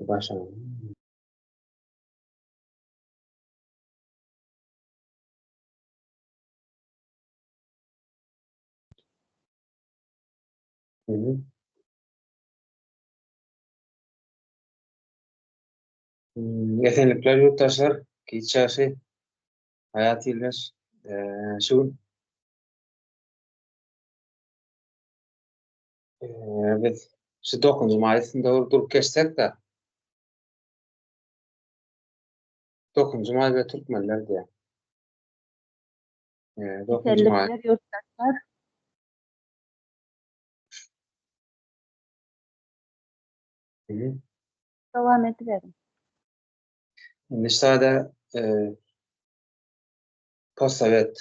Başa. Mhm. Hmm, Esenlikler ýurtdaşlar, giç ýagşy. Haýat ildeş. Ee, şu gün ee, biz şu 9 maý üstünde bir durup geçsek-de 9 maý we türkmenler diýýär. Ee, 9 maý. Esenlikler ýurtdaşlar. Mhm. Dowam ediberiň. Indi şada e, postsowet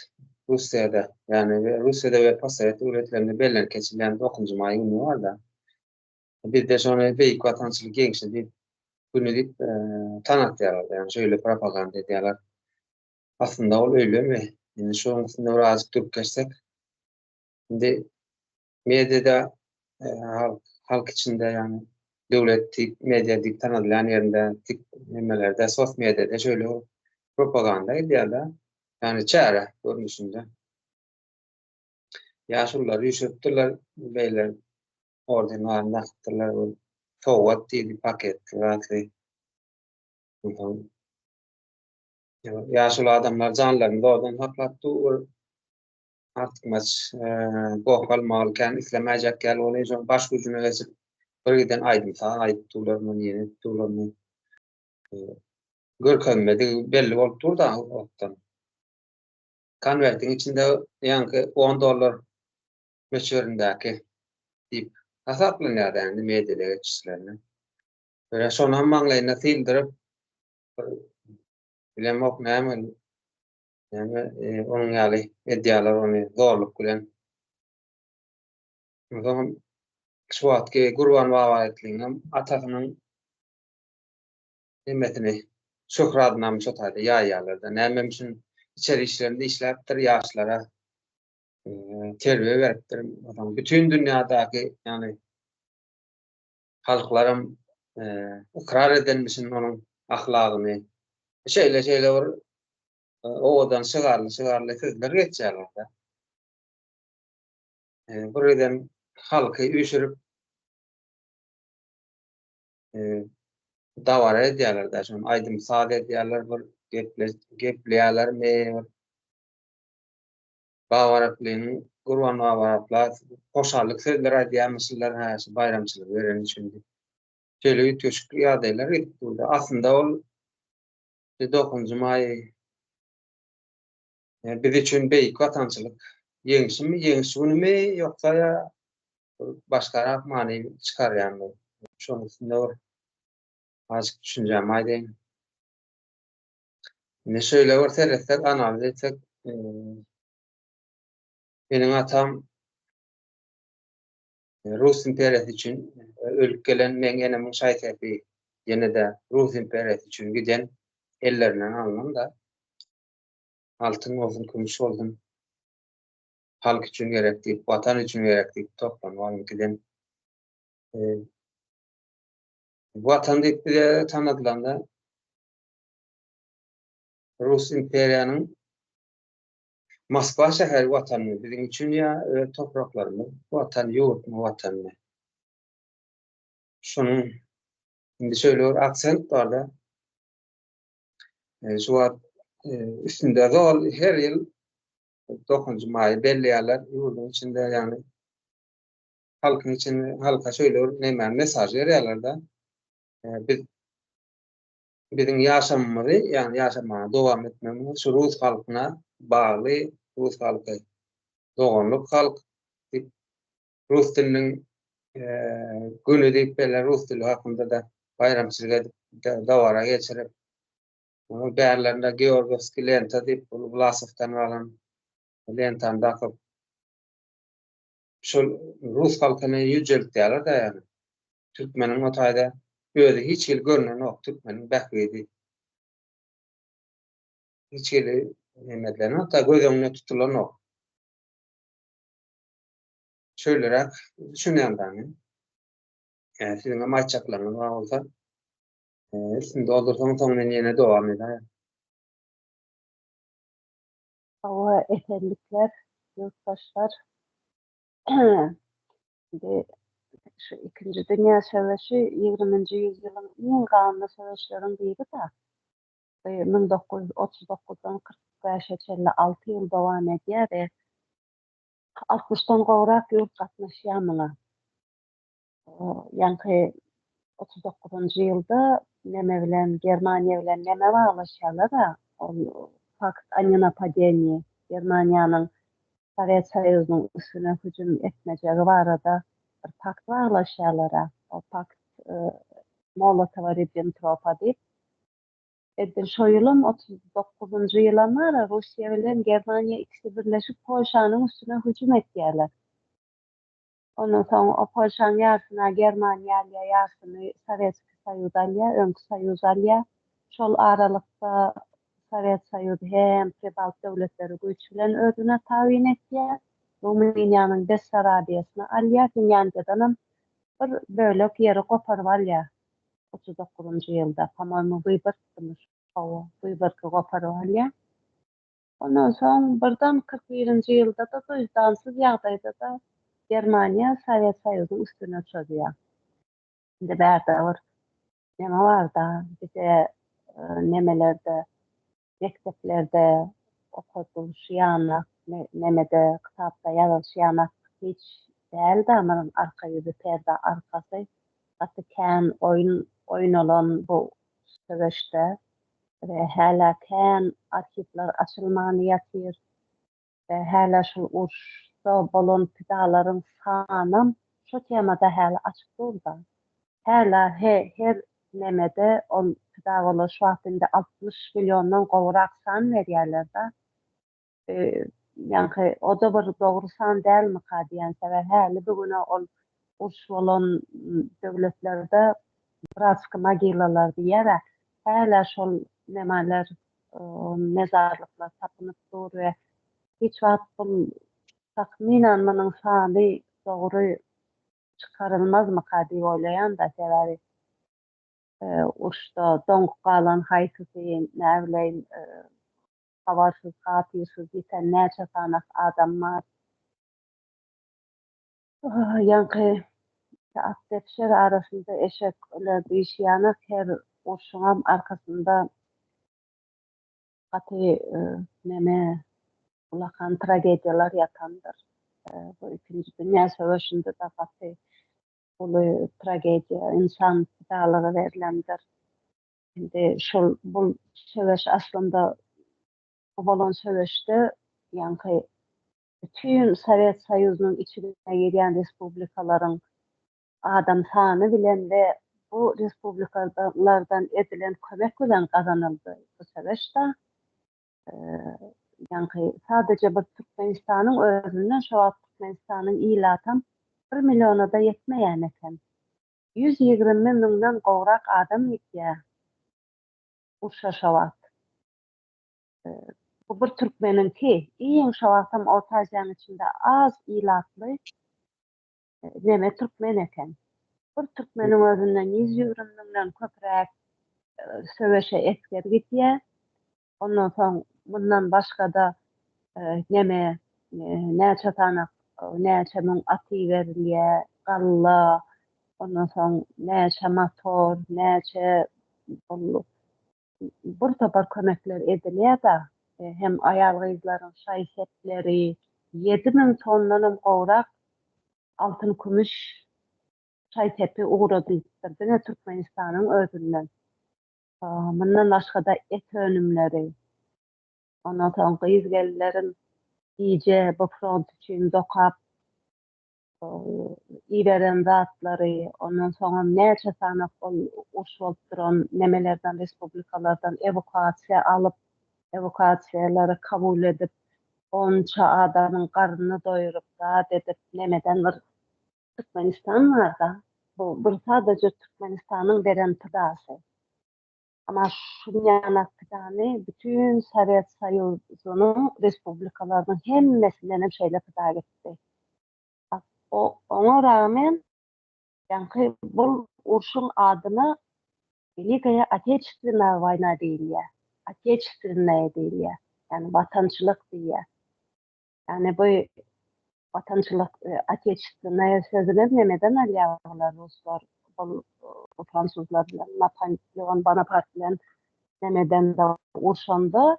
Russiýada, ýagny we Russiýada we postsowet döwletlerinde bellenip geçilýän 9 maý güni bar-da. Bizde şony Beýik Watançylyk ýeňşi diýip, güni diýip e, tanatýarlar, ýagny şeýle propaganda edýärler. Aslynda ol öýlemi? Indi şonuň üstünde birazjyk durup geçsek. Indi mediada e, halk, halk içinde ýagny döwlet diýip, media diýip tanadylýan ýerinde, tik nimelerde, sos mediada şeýle bir propaganda edýärler. Ýagny çäre görnüşinde. Ýaşulular üýşüripdirler, beýle orden baryny dakypdyrlar, bu sowgat diýdi, paketli zatly. Onsoň ýaşuly adamlar janlaryny zordan saklap dur. Artykmaç goh galmaly kän islemäýjek ýaly bolýar. Şoň baş güjüne geçip bir giden aýdym-saz aýdyp durlarmy, nirä edip durlarmy. Görkezmedigi belli bolup dur-da wagtdan. Konwertiň içinde ýaňky on dollar möçberindäki diýip hasaplanýar indi mediada geçişlerine. Ýöne şonam maňlaýyna syldyryp bir bilemok näme näme onuň ýaly edýärler ony zorluk bilen. Onsoňam şu wagtky Gurban Babaýetliňem atasynyň hemmesini şöhradynam şo taýda ýaýýarlar-da. Nämemişin içeri işlerinde işläpdir, ýaşlara terbiýe beripdir. Onsoň bütin dünýädäki, ýagny halklaram ykrar edenmişin onuň ahlagyny. Şeýle-şeýle bir owadan şygarly-şygarly sözler geçýärler-de. Bir giden halky üýşürip dabara edýärler-de, şony aýdym-saz edýärler, bir gepleýärlermi, bir Babaraplynyň, Gurban Babarapla hoşallyk sözleri aýdýarmyşlar, hä, şu baýramçylygy bereni üçin diýip. Şeýle üýtgeşik ýagdaýlar gidip durdy. Aslynda ol 9 maý biz üçin beýik watançylyk ýeňşimi, ýeňiş günümi ýoksa ýa başgarak many çykarýanmy? Şonuň üstünde bir azajyk düşünjämi aýdaýyn. Indi şeýle bir seretsek, analiz etsek, meniň atam Rus imperiýasy üçin ölüp gelen, meň enemiň şaý-sepi ýene-de Rus imperiýasy üçin giden ellerinden alnan-da. Altyn bolsun, kümüş bolsun, halk üçin gerek diýip, Watan üçin gerek diýip toplanyp alynyp giden. Watan diýip bize tanadylanda Rus imperiýanyň Moskwa şäheri watanmy biziň üçin ýa öz topraklarymyz watan ýurtmy watanmy? Şunuň indi şeýle bir aksent barda. Şu wagt üstünde zol her ýyl 9 maýy belleýärler ýurduň içinde ýagny halkyň içinde halka şeýle bir näme mesaj berýärler-de. Biz biziň ýaşamymyzy, ýagny ýaşamaga dowam etmegimiz şu rus halkyna bagly, rus halky doganlyk halk diýip, rus diliniň güni diýip bellär, rus dili hakynda-da baýramçylyk edip, dabara geçirip, onuň bärlerinde Georgiýewskiý lenta diýip, ol Wlasowdan galan lentany dakyp, şol rus halkyny ýüjeltýärler-de ýagny. Türkmeniň o taýda özi hiç hili görnenok, türkmeniň bähbidi hiç hili neme edilenok, da göz öňüne tutulanok. Şöýleräk düşünýän da men. Ýa siziň hem aýtjaklaryňyz bar bolsa. Üstüni doldursaň soň men ýene dowam edäýin. Hawa, esenlikler, ýurtdaşlar. Indi şu ikinji dünýä söweşi ýigriminji ýüzýylyň iň ganly söweşleriň biri-de. Bu 1939-dan 45-e çenli alty ýyl dowam edýär we altmyşdan gowrak ýurt gatnaşýar muňa. Ýaňky 39-njy ýylda neme bilen Germaniýa bilen neme baglaşýarlar-a, ol pakt o nenapadeniýi, Germaniýanyň Sowet Soýuzynyň üstüne hüjüm etmejegi barada bir pakt baglaşýarlar-a, o pakt Molotowa-Ribbentropa diýip. Edil şo ýylam, 39-njy ýylam bar-a, Russiýa bilen Germaniýa ikisi birleşip Polşanyň üstüne hüjüm etýärler. Ondan soň o Polşaň ýarsyna Germaniýa alýar, ýarsyny Sowetskiý Soýuz alýar, öňki Soýuz alýar. Şol aralykda Sowet Soýuzy hem Pribalt döwletleri güýç bilen özüne tabyn etýär. Rumyniýanyň Bessarabiýasyny alýar, Finlýandiýadanam bir bölek ýeri goparyp alýar 39-njy ýylda, po-moýmu, Wyborgdymyş, hawa, Wyborgy goparyp alýar. Ondan soň birden 41-nji ýylda-da duýdansyz ýagdaýda-da Germaniýa Sowet Soýuzynyň üstüne çozýar. Indi bärde bir neme bar-da, bize nemelerde, mekdeplerde okadylyşy ýanak, nemede, kitapda ýazylyşy ýanak hiç däl-de, munuň arka ýüzi, perde arkasy gaty kän oýun oýnalan bu söweşde. We hälä kän arhiwler açylman ýatyr. We hälä şul uruşda bolan pidalaryň sanam şo temada häli açyk dur-da. Hälä he her nemede ol pida bolan şu wagt indi 60 milliondan gowrak san berýärler-da. Ýaňky o-da bir dogry san dälmika diýen sebäbi häli bu güne ol uruş bolan döwletlerde bratski mogilalar diýýär-ä, hälä şol nemeler mezarlyklar tapynyp dur we hiç wagt bul takmynan munuň sany dogry çykarylmazmyka diýip oýlaýan-da sebäbi uruşda doňup galan haýsysy näbileýin Habarsyz, hatyrsyz ýiten näçe sanak adam bar. Ýaňky at depişer arasynda eşek öler diýşi ýanak her urşuňam arkasynda gaty neme ulakan tragediýalar ýatandyr. Bu ikinji dünýä söweşinde-de gaty uly tragediýa, ynsan pidalygy berlendir. Indi şol bul söweş aslynda bu bolan söweşde ýaňky bütin Sowet Soýuzynyň içine girýän respublikalaryň adam sany bilen we bu respublikalardan edilen kömek bilen gazanyldy bu söweşde. Ýaňky sadaja bir Türkmenistanyň özünden şo wagt Türkmenistanyň ilatam bir milliona-da ýetmeýän eken. 120 müňden gowrak adam gitýär urşa şo wagt. Bu bir türkmeniňki. Iň şo wagtam Orta Aziýanyň içinde az ilatly neme türkmen eken. Bir türkmeniň özünden 120 müňden köpräk söweşe esger gidýär. Ondan soň mundan başga-da neme näçe sanak, näçe müň at iberilýär, galla, ondan soň näçe motor, näçe ol bir topar kömekler edilýär-de, hem aýal-gyzlaryň şaý-sepleri, 7000 tondanam gowrak altyn-kümüş şaý-sepi ugradylypdyr diňe Türkmenistanyň özünden. Mundan başga-da et önümleri, ondan soň gyz-gelinleriň gije bu front üçin dokap iberen zatlary, ondan soňam näçe sanak ol uruş bolup duran nemelerden, respublikalardan ewakuasiýa alyp, ewakuasiýalary kabul edip, onça adamyň garnyny doýuryp, zat edip, nemeden bir Türkmenistan barda, bu bir sadaja Türkmenistanyň beren pidasy. Amma şunýanak pidany bütin Sowet Soýuzynyň respublikalarynyň hemmesinden hem şeýle pida gitdi. O, oňa ragmen, ýaňky bul urşuň adyna. Welikaýa Oteçestwennaýa waýna diýilýär. Oteçestwennaýa diýilýär. Ýagny watançylyk diýýär. Ýagny bu watançylyk oteçestwennaýa sözünem nemeden alýar bular ruslar, bul fransuzlar bilen Napoleon Bonapart bilen nemeden urşanda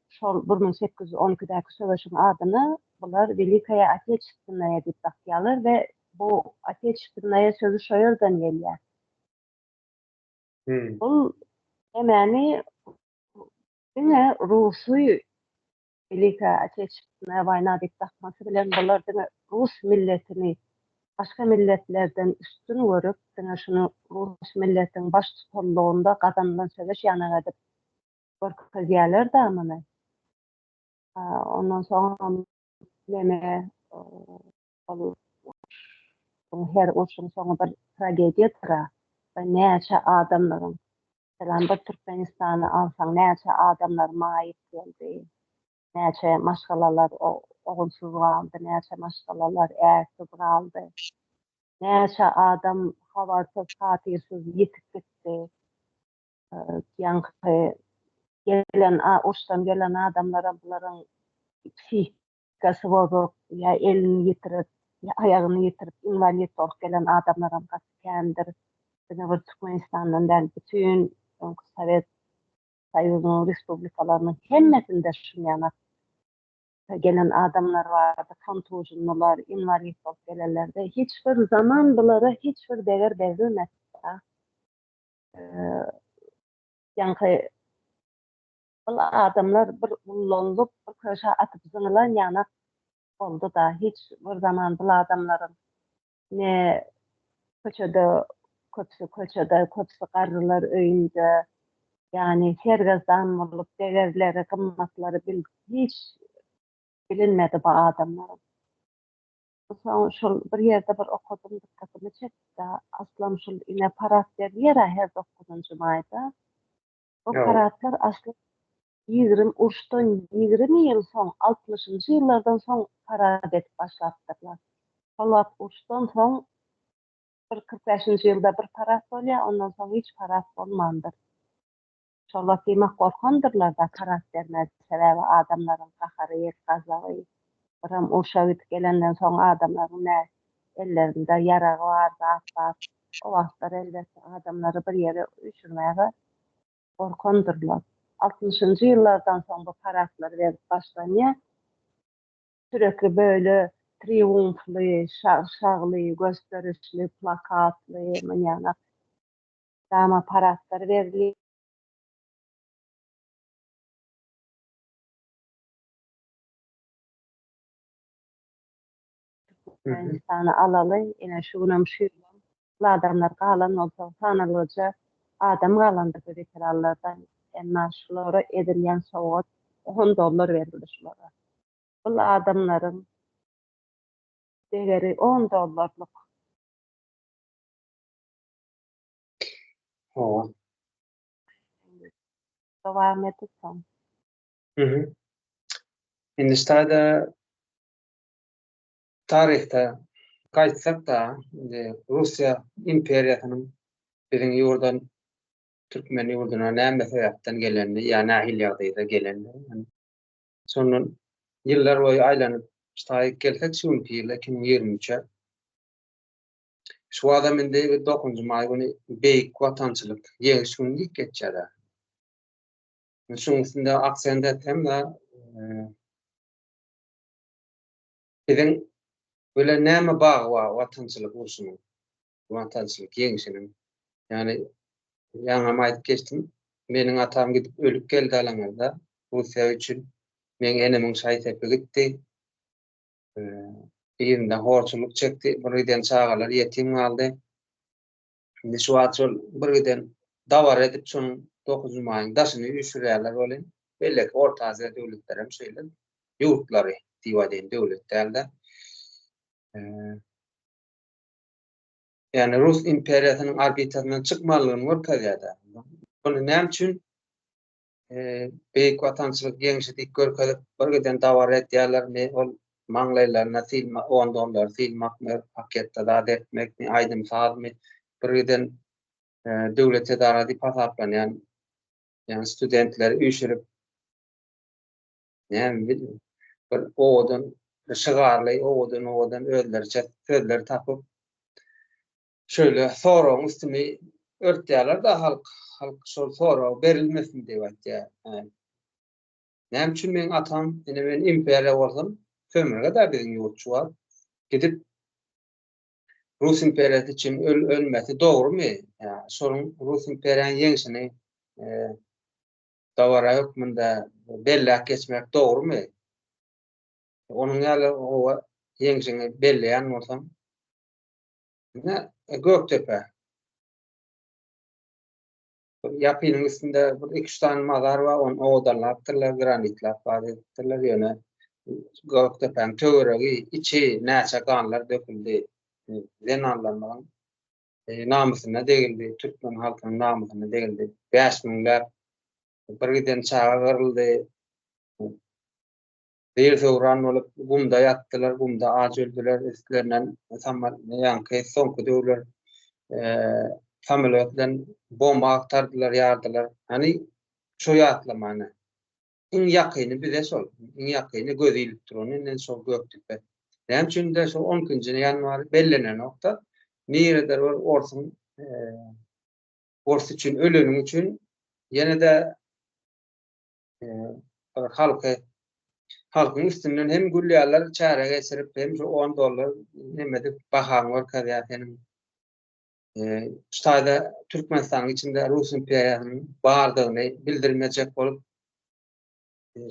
şol 1812-däki söweşiň adyny bular Welikaýa Oteçestwennaýa diýip dakýarlar we bu oteçestwennaýa sözi şo ýerden gelýär. Bul nemäni diňe rusy Welika Oteçestwennaýa waýna diýip dakmasy bilen bular diňe rus milletini başga milletlerden üstün görüp, diňe şuny rus milletiň baştutanlygynda gazanylan söweş ýanak edip görkezýärler-dä muny. Ondan soňam neme ol her urşuň soňy bir tragediýadyr-a. Näçe adamlaryň, meselem, bir Türkmenistany alsaň, näçe adamlar maýyp boldy, näçe maşgalalar ogulsyz galdy, näçe maşgalalar ärsiz galdy, näçe adam habarsyz, hatyrsyz ýitip gitdi. Ýaňky gelen, uruşdan gelen adamlara bularyň psihikasy bozuk, ýa elini ýitirip, ýa aýagyny ýitirip, inwalid bolup gelen adamlaram gaty kändir. Diňe bir Türkmenistandan däl, bütin öňki Sowet Soýuzynyň respublikalarynyň hemmesinde şunýanak gelen adamlar bardy, kontužnylar, inwalid bolup gelenlerde hiç bir zaman bulara hiç bir deger berilmedi. Ýaňky ol adamlar bir ullanylyp, bir köşä atyp zyňylan ýanak boldy-da, hiç bir zaman bul adamlaryň ne köçede, köpüsi köçede, köpüsi garrylar öýünde, ýagny sergezdan bolup, degerleri, gymmatlary bil, hiç bilinmedi bu adamlaryň. Soň şol bir ýerde bir okadym dykgatymy çekdi. Aslam şul ine parat berilýär-ä her dokuzynjy maýda. Bu paratlar asly ýigrim uruşdan 20 ýyl soň altmyşynjy ýyllardan soň parad edip başlapdyrlar. Şol wagt uruşdan soň bir 45-nji ýylda bir parad bolýar, ondan soň hiç parad bolmandyr. Şol wagt diýmek gorkandyrlar-da karat bermez, sebäbi adamlaryň gahary, gazaby, biram urşa gidip gelenden soň adamlaryň nä ellerinde ýaragy bar, zat bar. O wagtlar elbetde adamlary bir ýere üýşürmäge gorkandyrlar. Altmyşynjy ýyllardan soň bu paradlar berip başlanýar. Sürekli böyle triumfly, şag-şagly, gösterişli, plakatly, munýanak Dama paradlar berilýär. Türkmenistany alaly, ine şu günem şu ýylam bu adamlar galan bolsa sanalgyja adam galandyr bu weteranlardan. Emma şulara edilýän sowgat on dollar berildi şulara. Bul adamlaryň degeri on dollarlyk. Hawa. Dowam edip soň. Mhm. Indi ştaýda taryhda gaýtsak-da, indi Russiýa imperiýasynyň biziň ýurdan türkmen ýurduna näme sebäpden gelenini ýa nähili ýagdaýda gelenini, şondan ýyllar boýy aýlanyp ştaýyk gelsek şu günki ýyla 2023-e Şu adam indi 9-njy maý güni Beýik Watançylyk Ýeňiş güni diýip geçýär. Şunuň üstünde aksent etsem-de, biziň bilen näme bagy bar Watançylyk urşunyň, Watançylyk ýeňşiniň? Ýagny, ýaňam aýdyp geçdim, meniň atam gidip ölüp geldi alaňyzda, Russiýa üçin. Meň enemiň şaý-sepi gitdi. Yzynda horçulyk çekdi. Bir giden çagalar ýetim galdy. Indi şu wagt şol bir giden dabara edip şonuň 9 maýyň daşyny üýşürýärler welin, beýleki Orta Aziýa döwletleri hem şeýle ýurtlary diýip aýdaýyn, döwlet däl-de. Ýagny Rus imperiýasynyň orbitasyndan çykmanlygyny görkezýär-de. Muny näme üçin Beýik Watançylyk ýeňşi diýip görkezip, bir giden dabara edýärlermi, ol maňlaýlaryna sylma, on dollar sylmakmy, paketde zat etmekmi, aýdym-sazmy, bir giden. döwlet edara diýip hasaplanýan ýagny studentleri üýşürip näme bil bir owadan şygarly owadan owadan özleriçe sözler tapyp şöyle soragyň üstüni örtýärler-de halk halk şol sorag berilmesin diýip aýtýar. Näme üçin meň atam, ine men imperiýa bolsam, sömürge-dä biziň ýurt şu wagt. Gidip Rus imperiýasy üçin öl ölmesi dogrumy? Ýa şonuň Rus imperiýanyň ýeňşini e, dabara hökmünde belläp geçmek dogrumy? Onuň ýaly owa ýeňşiňi belleýän bolsaň, ine Gökdepe. Ýapynyň üstünde bir iki-üç sany mazar bar, ony owadanlapdyrlar, granitlap bar edipdirler, ýöne Gökdepäniň töweregi, içi näçe ganlar döküldi, zenanlarymyzyň e, namysyna degildi, türkmen halkynyň namysyna degildi. Bäş müňläp bir giden çaga gyryldy. Zir-zöwran bolup, gumda ýatdylar, gumda aç öldüler, üstlerinden ýaňky soňky döwler samolýot bilen bomba agtardylar, ýardylar. Hany şo ýatlamany. Iň ýakyny bize şol, iň ýakyny gözi ilip durany indi şol Gökdepe. Näme üçin-de şo on ikinji ýanwar bellenenok-da, niredir bir orsuň ors üçin öleniň üçin ýene-de bir halky halkyň üstünden hem gülýärler, çäre geçirip, hem şu 10 dollar neme edip bahaňy görkezýär seniň. Şu taýda Türkmenistanyň içinde Rus imperiýasynyň bardygyny bildirmejek bolup,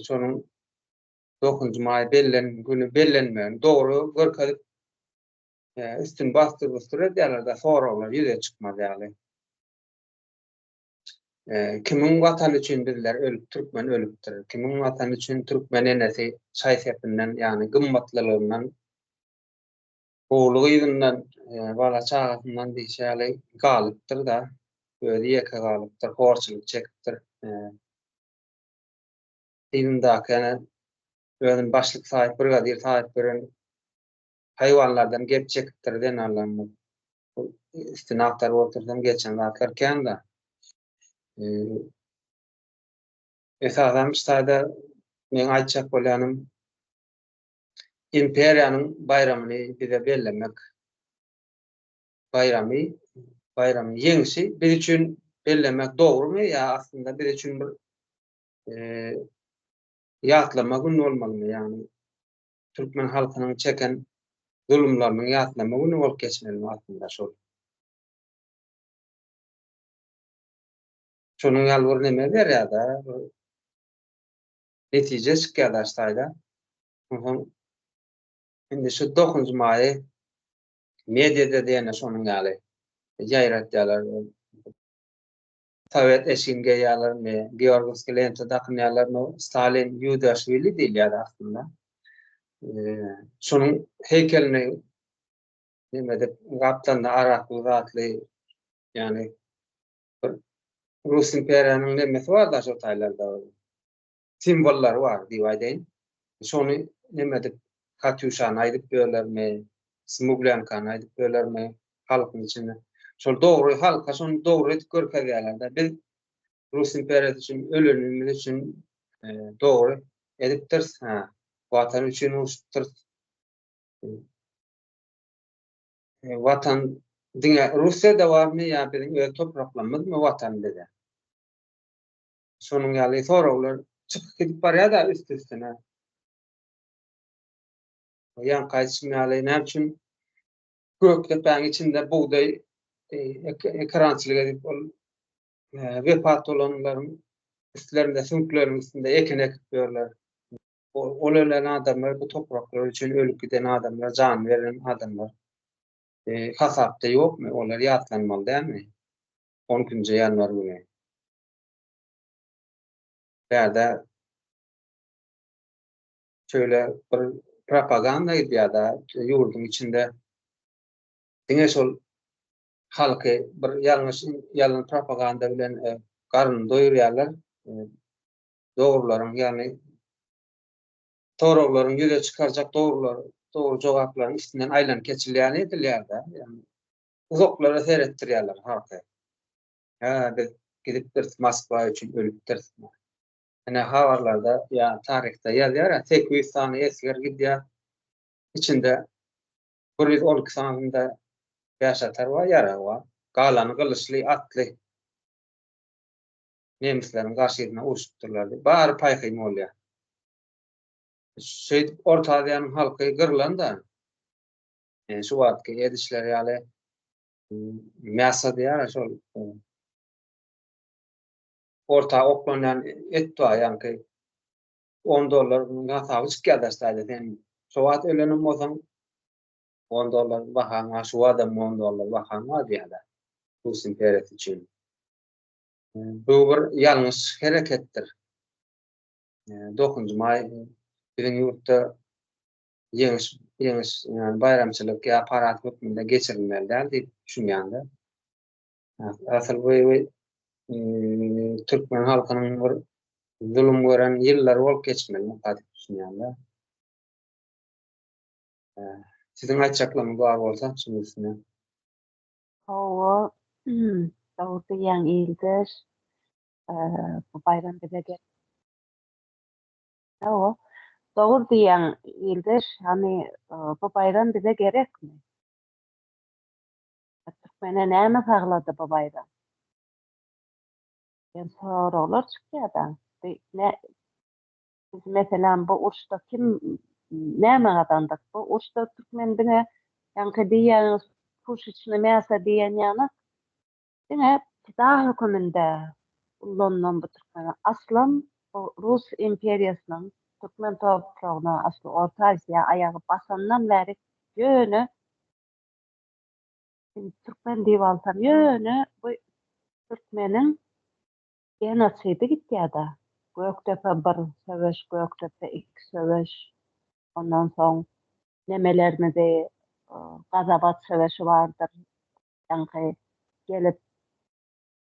şonuň 9 maý bellen güni bellenmegini dogry görkezip, üstüni basdyr-busdur edýärler-de, soraglar ýüze çykmaz ýaly. Kimiň watany üçin bizler ölüp türkmen ölüpdir? Kimiň watany üçin türkmen enesi şaý-sepinden, ýagny gymmatlylygyndan, ogly-gyzyndan, bala-çagasyndan diýşi ýaly galypdyr-da, özi ýeke galypdyr, horçulyk çekipdir. Yzyndaky ýene özüni başlyk saýyp, brigadir saýyp ýören haýwanlardan gep çekipdir zenanlarymyz. Üstüni agtaryp otursam geçen zatlar kän-de. Esasan şu taýda meň aýtjak bolýanym imperiýanyň baýramyny bize bellemek baýramy baýramyň ýeňşi biz üçin bellemek dogrumy ýa aslynda biz üçin bir ýatlama güni bolmalymy ýagny türkmen halkynyň çeken zulumlarynyň ýatlama güni bolup geçmelimi aslynda şol. Şonuň ýaly bir neme berýär-de, bir netije çykýar daş taýda. Onsoň indi şu 9 maýy mediada diýene şonuň ýaly ýaýratýarlar. Sowet eşigini geýýärlermi, georgiýski lenta dakynýarlarmy, Stalin Ýudaşwili diýilýär aslynda. Şonuň heýkelini neme edip, gapdalynda arakly zatly, ýagny bir Rus imperiýanyň nemesi bar-da şo taýlarda. Simwollary bar diýip aýdaýyn. Şony neme edip, Katýuşany aýdyp ýörlermi, Smuglýankany aýdyp ýörlermi halkyň içinde. Şol dogry halka şony dogry edip görkezýärler-de. Biz Rus imperiýasy üçin ölenimiz üçin e, dogry edipdiris. Ha, Watan üçin urşupdyrys. E, Watan diňe Russiýada barmy ýa biziň öz topraklarymyzmy Watan bize? Şonuň ýaly soraglar çykyp gidip barýar-da üst-üstüne. Ýaňky aýdyşym ýaly, näme üçin Gökdepäniň içinde bugdaý e, ekerançylyk edip ol e, wepat bolanlaryň üstlerinde, süňkleriniň üstünde ekin ekip ýörler. Ol ölen adamlar bu topraklar üçin ölüp giden adamlar, jan beren adamlar. E, hasapda ýokmy? Olar ýatlanmaly dälmi? 12-nji ýanwar güni. Bärde şöyle bir propaganda gidýär-de ýurduň içinde. Diňe şol halky bir ýalňyş ýalan propaganda bilen e, garnyny doýurýarlar. E, dogrularyň, ýagny soraglaryň ýüze çykarjak dogrular, dogry jogaplaryň üstünden aýlanyp geçilýän edilýär-de. Ýagny uzaklara seretdirýärler halky. Hä, biz gidipdiris Moskwa üçin ölüpdiris. Ine habarlarda ýa taryhda ýazýar, 800 sany esger gidýär. Içinde 112 sanysynda bäşatar bar, ýarag bar. Galany gylyçly, atly. Nemisleriň garşysyna urşupdyrlar diýip, bary paýhyn bolýar. Şeýdip Orta Aziýanyň halky gyrlan-da. Yani şu wagtky edişleri ýaly mäsa diýýär şol orta oklanýan et bar ýaňky 10 dollar hasaby çykýar daşda sen şo wagt ölenem bolsaň 10 dollar bahaň bar şu wagtam 10 dollar bahaň bar diýýärler Rus imperiýasy üçin. Bu bir ýalňyş hereketdir. 9 maý biziň ýurtda ýeňiş ýeňiş ýani baýramçylyk ýa parad hökmünde geçirilmeli däl diýip düşünýän-de. Asyl bu türkmen halkynyň bir zulum gören ýyllary bolup geçmeli diýip düşünýän-de. Siziň aýtjaklaryňyz bar bolsa, şunuň üstüne. Hawa, dogry diýýäň ildeş. Bu baýram bize gerek. Hawa, dogry diýýäň ildeş, hany bu baýram bize gerekmi? Türkmene näme saglady bu baýram? Diýen soraglar çykýar-da. Biz meselem bu uruşda kim näme gazandyk? Bu uruşda türkmen diňe ýaňky diýýäniňiz puşeçnyý mäsa diýen ýanak Diňe pida höküminde ullanylan bu türkmen aslam bu Rus imperiýasynyň türkmen topragyna asly Orta Aziýa aýagy basandan bäri ýöne indi türkmen diýip alsam ýöne bu türkmeniň genosidi gitýärda. Gökdepe bir söweş, Gökdepe iki söweş, ondan soň nemelerimizi Gazabat söweşi bardyr. Ýaňky gelip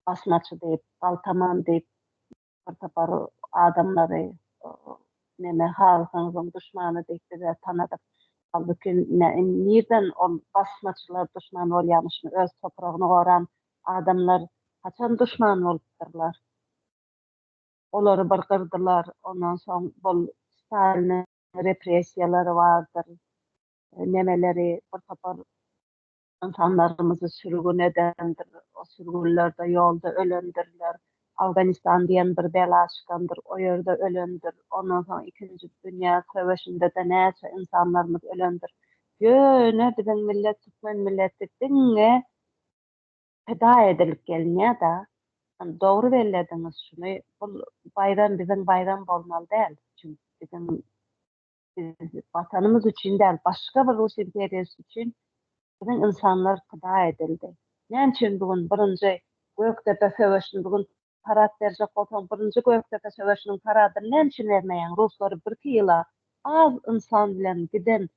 basmaçy diýip, galtaman diýip bir topar adamlary neme halkyňyzyň duşmany diýip bize tanadyp, halbuki nirden ol basmaçylar duşman bolýamyşyn, öz topragyny goran adamlar haçan duşman bolupdyrlar? Olary bir gyrdylar, ondan soň bol Staliniň repressiýalary bardyr, nemeleri bir topar Ynsanlarymyzy sürgün edendir, o sürgünlerde ýolda ölendirler. Afganistan diýen bir bela çykandyr, o ýerde ölendir. Ondan soň ikinji dünýä söweşinde-de näçe ynsanlarymyz ölendir. Ýöne biziň millet, türkmen milleti diňe pida edilip gelinýär-dä. Dogry bellediňiz şuny, bul baýram biziň baýram bolmaly däl. Çünki biziň Biz Watanymyz üçin däl, başga bir rus imperiýasy üçin biziň ynsanlar pida edildi. Näme üçin bu gün birinji Gökdepe söweşini bu gün parad berjek bolsaň, birinji Gökdepe söweşiniň paradyny näme üçin bermeýäň? Ruslary birki ýyla az ynsan bilen giden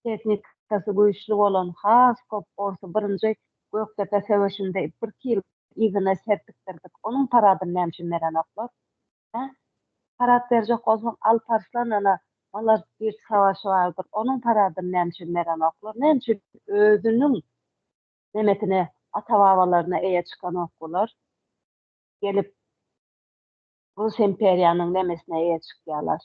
tehnikasy güýçli bolan has köp orsy birinji Gökdepe söweşinde birki ýyl yzyna serpikdirdik. Onuň paradyny näme üçin berenoklar? Hä? Parad berjek bolsaň Alparslan ana Malazgirt savaşy bardyr. Onuň paradyny näme üçin berenoklar? Näme üçin özüniň nemesine ata-babalaryna eýe çykanok bular? Gelip Rus imperiýanyň nemesine eýe çykýarlar.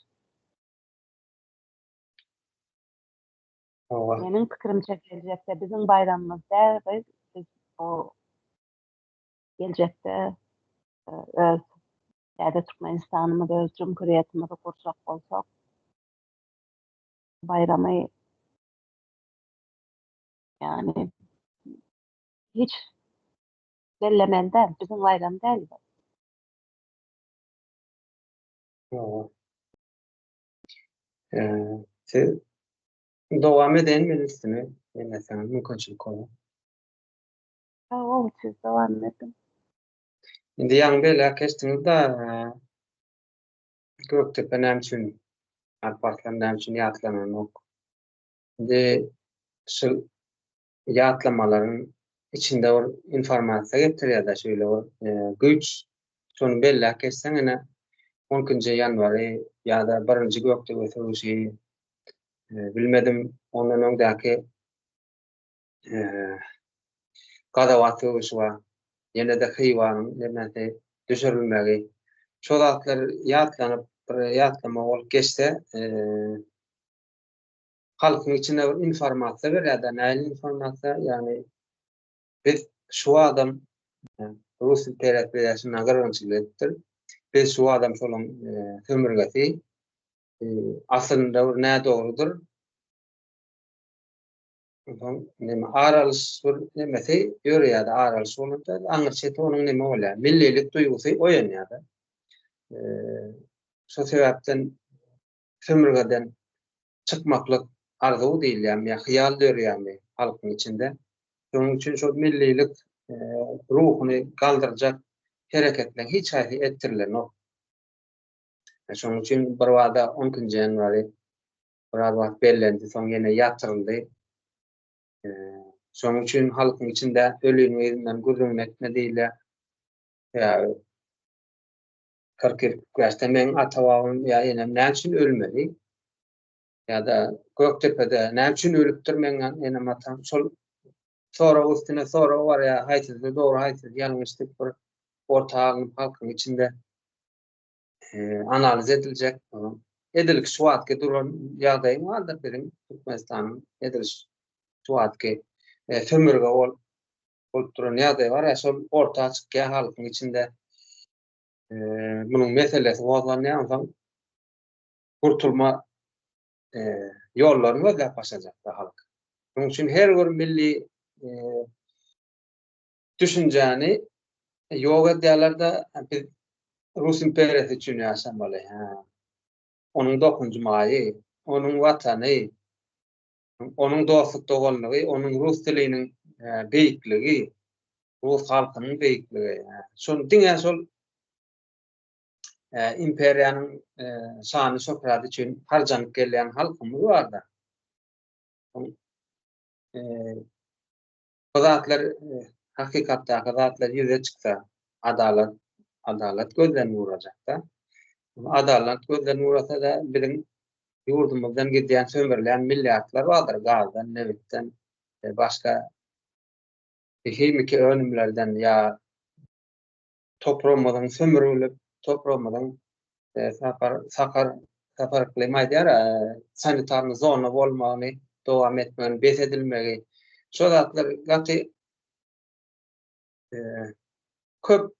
Hawa. Meniň pikirimçe geljekde biziň baýramymyz däl, biz bu geljekde öz täze Türkmenistanymyzy, öz jumhuriýetimizi gurjak bolsak, baýramy ýagny hiç bellemeli däl, biziň baýram däl bu. Siz dowam edeýin men üstüne belleseňiz mümkinçilik bolar. Sag siz dowam ediň. Indi ýaňy belläp geçdiňiz-de, Gökdepe näme üçin Alparslan näme üçin ýatlananok? Indi şu ýatlamalaryň içinde bir informasiýa getirýär-de, şeýle bir e, güýç. Şony belläp geçseň ene 12-nji ýanwary ýa-da birinji Gökdepe söweşi e, bilmedim, ondan öňdäki Gazawat söweşi bar. Ýene-de Hywanyň nemesi düşürilmegi. Şo zatlar ýatlanyp, bir ýatlama bolup geçse, halkyň içine bir informasiýa berýär-de, nähili informasiýa? Ýagny biz şu adam Rus imperiýasy bize şunda gyrgynçylyk edipdir. Biz şu adam şolaň sömürgesi aslynda bir nädogrudyr. Onsoň neme ar alyş bir nemesi ýöreýär-de, ar alyş bolanda aňry çeti onuň neme bolýar? Millilik duýgusy oýanýar-da. Şo sebäpden sömürgeden çykmaklyk arzuw diýilýärmi ýa hyýal dörýärmi halkyň içinde. Şonuň üçin şol millilik ruhuny galdyrjak hereketleriň hiç haýsy etdirilenok. Şonuň üçin birbada on ikinji ýanwary biraz wagt bellendi, soň ýene ýatyryldy. Şonuň üçin halkyň içinde ölüniň yzyndan gürrüňini etme diýilýär. Sebäbi 40 ýyl ýaşda meň ata-babam ýa enem näme üçin ölmeli? Ýa-da Gökdepede näme üçin ölüpdir meň enem-atam? Şol sorag üstüne sorag barýar, haýsysy dogry, haýsysy ýalňyş diýip bir orta alnyp halkyň içinde analiz ediljek. Edil şu wagtky duran ýagdaýyň bardyr biziň Türkmenistanyň edil şu wagtky sömürge bolup bolup duran ýagdaý bar. Şol orta çykýar halkyň içinde. Munuň meselesi gozganýar, onsoň gurtulma ýollaryny gözläp başlajakda halk. Şonuň üçin her bir milli düşünjäni ýok edýärler-de, biz Rus imperiýasy üçin ýaşamaly, hä. Onuň dokuzynjy maýy, onuň watany, onuň dostluk-doganlygy, onuň rus diliniň beýikligi, rus halkynyň beýikligi. Şol diňe şol imperiýanyň şany-şöhraty üçin harjanyp gelýän halkymyz bar-da. Bu zatlar hakykatdaky zatlar ýüze çyksa, adalat adalat gözden urajak-da. Adalat gözden urasa-da biziň ýurdumyzdan gidýän sömürilýän milliardlar bardyr, gazdan, nebitden, başga himiki önümlerden ýa topragymyzyň sömürülip, topragymyzyň sapar sakar Sapar Yklym aýdýar, sanitarny zona bolmagyny, dowam etmegini bes edilmegi. Şo zatlar gaty köp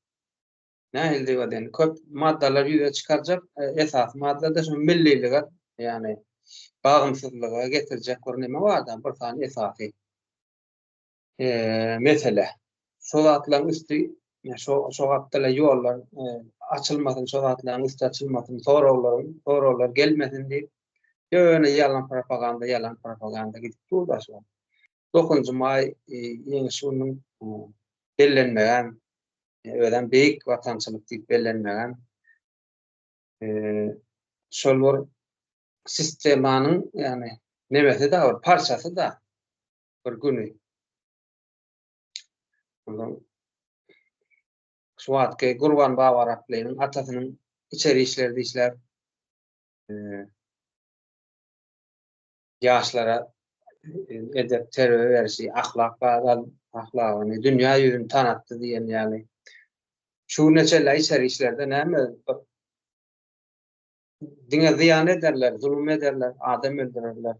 nähili diýip aýdaýyn, köp maddalar ýüze çykarjak, esasy madda-da şu millilige, ýagny bagymsyzlyga getirjek bir neme bar-da, bir sany esasy. mesele. Şo zatlaryň üsti şo şo gapdala ýollar açylmasyn, şo zatlaryň üsti açylmasyn, soraglaryň soraglar gelmesin diýip, ýöne ýalan propaganda, ýalan propaganda gidip dur da şo. 9-njy maý ýeňiş gününiň bellenmegem, özem beýik watançylyk diýip bellenmegem şol bir sistemanyň, ýagny nemesi-de bir parçasy-da. bir güni. Ondan şu wagtky Gurban Babaraplynyň atasynyň içeri işlerde işläp, ýaşlara edep terbiýe berişi, ahlak ahlagyny dünýä ýüzüni tanatdy diýen ýaly. Şu güne çenli içeri işlerde näme bir diňe zyýan ederler, zulum ederler, adam öldürerler.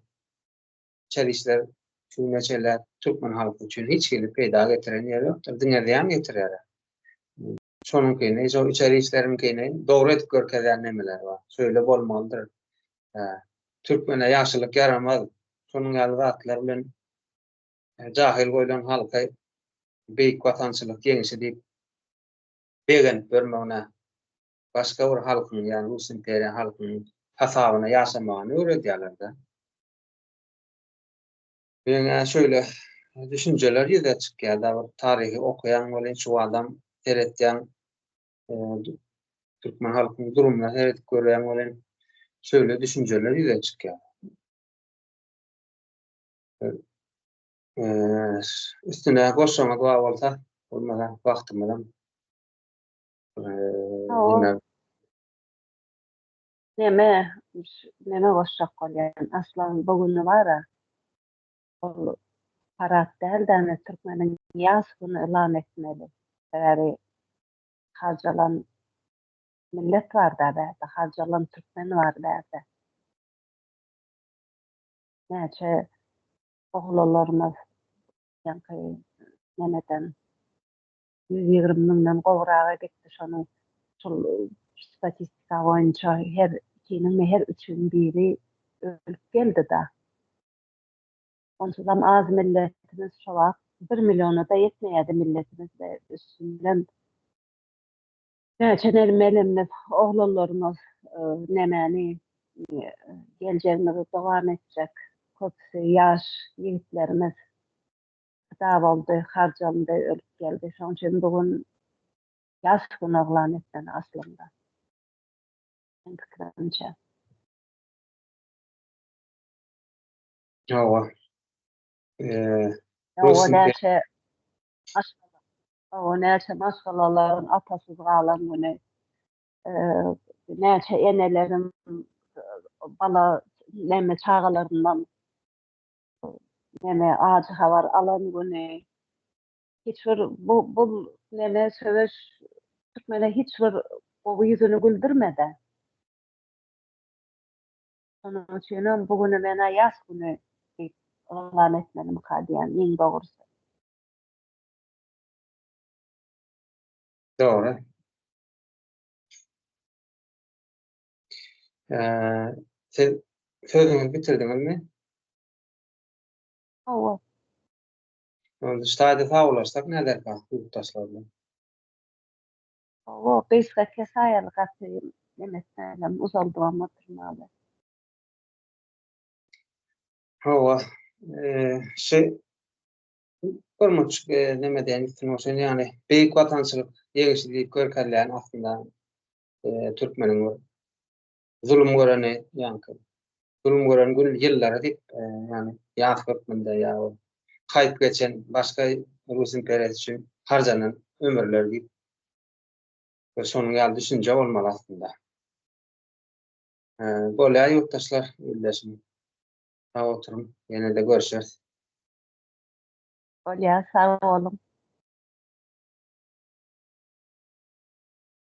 İçeri işler şu güne çenli türkmen halky üçin hiç hili peýda getiren ýeri ýokdur, diňe zyýan getirýär. Şonuňkyny, şo içeri işleriňkini dogry edip görkezýän nemeler bar. Şöyle bolmalydyr. Türkmene ýagşylyk ýaramaz. Şonuň ýaly zatlar bilen jahyl goýlan halky beýik watançylyk ýeňşi diýip begenip görmegine başga bir halkyň, ýagny Rus imperiýa halkynyň hasabyna ýaşamagyny öwredýärler-de. Meň-ä şöyle düşünjeler ýüze çykýar-da, bir taryhy okaýaň welin şu adam seretýäň, türkmen halkynyň durumyna seredip görýäň welin şöyle düşünjeler ýüze çykýar. Üstüne goşaňyz bar bolsa, bolmasa wagtymyzam Neme, neme goşjak bolýan, Aslan bu güni bar-a, ol parad däl-de, ine, türkmeniň ýas güni yglan etmeli. Sebäbi harjalan millet bar-da bärde, harjalan türkmen bar bärde. Näçe oglanlarymyz ýaňky nemeden 120 müňden gowraga gitdi şonuň şol statistika boýunça her ikiniňmi her üçüň biri ölüp geldi-da. Onsuzam az milletimiz şo wagt bir milliona-da ýetmeýärdi milletimiz we üstünden näçe melemiz oglanlarymyz nemäni geljegimizi dowam etjek köpüsi ýaş ýigitlerimiz pida boldy, harjalyndy, ölüp geldi. Şonuň üçin bu gün ýaş gün yglan etmeli aslynda. Meň pikirimçe. Hawa. Eee, Hawa, näçe maşgala, hawa, näçe maşgalalaryň atasyz galan güni, eee, näçe eneleriň bala näme çagalaryndan näme ajy habar alan güni. Hiç bir bu bu näme söweş türkmene hiç bir gowy ýüzüni güldürmedi. Şonuň üçinem bu güni men-ä ýas güni diýip yglan etmelimika diýýän, iň dogrusy. Dogry. Eee, siz sözüňizi bitirdiňizmi? Hawa. Onda şu taýda sagbollaşsak näderkä, ýurtdaşlar bilen? Hawa, gysga kesaýaly gaty neme etmälem, uzaldybam oturmaly. Hawa, şu bir munçuk neme diýen üstüne goşaýyn, ýagny Beýik Watançylyk ýeňişi diýip görkezilýän aslynda türkmeniň bir zulum göreni, ýaňky zulum gören gün ýyllary diýip, ýagny ýas hökmünde ýa haýp geçen başga Rus imperiýasy üçin harjanan ömürler diýip we şonuň ýaly düşünje bolmaly aslynda. Bolýar ýurtdaşlar, ildeşim. Sag oturyň, ýene-de görüşeris. Bolýar, sag boluň.